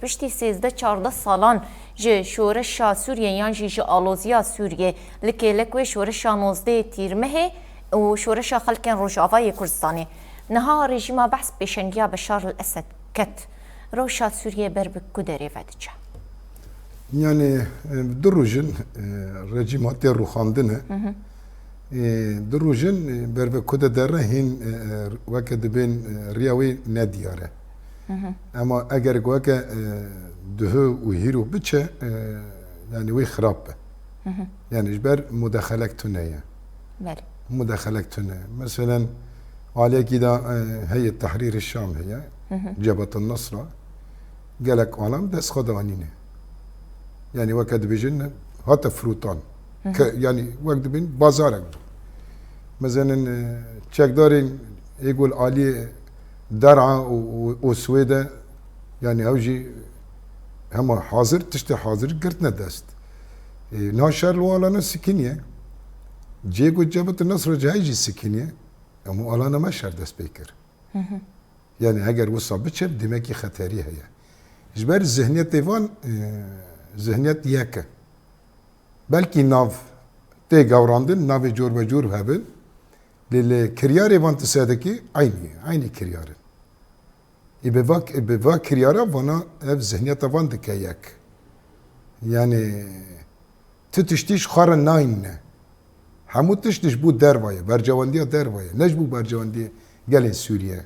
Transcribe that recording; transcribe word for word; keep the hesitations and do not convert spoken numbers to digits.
Piştî sêzdeh çardeh salan ji şoreşa Sûriyê yan jî ji aloziya Sûriyê, li kêlek wê şoreşa nozdehê Tîrmehê û şoreşa xelkên Rojava yê Kurdistanê. Niha rejîma Behs pêşengiya Beşar el Esed ket. Rewşa Sûriyê ber bi ku derê ve diçe? Yani e, du roj in e, rejîma tê rûxandine. E, du roj in e, ber bi ku de derre hîn e, e, weke dibên e, riya wê nediyar e. Ema eger weke e, duhu û hîro biçe e, yani wê xirab be. Yani ji ber mudexelek tune ye. Belê. Mudexelek tune. Meselen aliyekî de e, heye Tehrîr Şam heye. Cebhet Nasra. Gelek alan dest xwe de anîne. Yani weke dibêjin hate firotan. Ke, yani wek dibên bazarek bû. Mezenin e, çekdarên ê gol aliyê Der'a û, û, û Swêde yani ew jî hema hazir, tiştê hazir girtine dest. E, niha şer li alana sikiniye. Cê ku Cebhet Nasra cihê jî sikiniye. Em û alana me şer dest pê kir. Yani heger wisa biçe demekî xeterî heye. Ji ber zihniyetê van e, zihniyet yek e. Belkî nav tê gewrandin, navê cor be cor hebin. Lê li kiryarê van tu sedekî eynî, eynî kiryar in. Ê bi va, bi va kiryara vana ev zihniyeta van dike yek. Yani tu tiştî ji xwe re nayîne. Hemû tişt ji bo derva ye, bercewendiya derva ye. Ne ji bo bercewendiyê gelên Sûriye.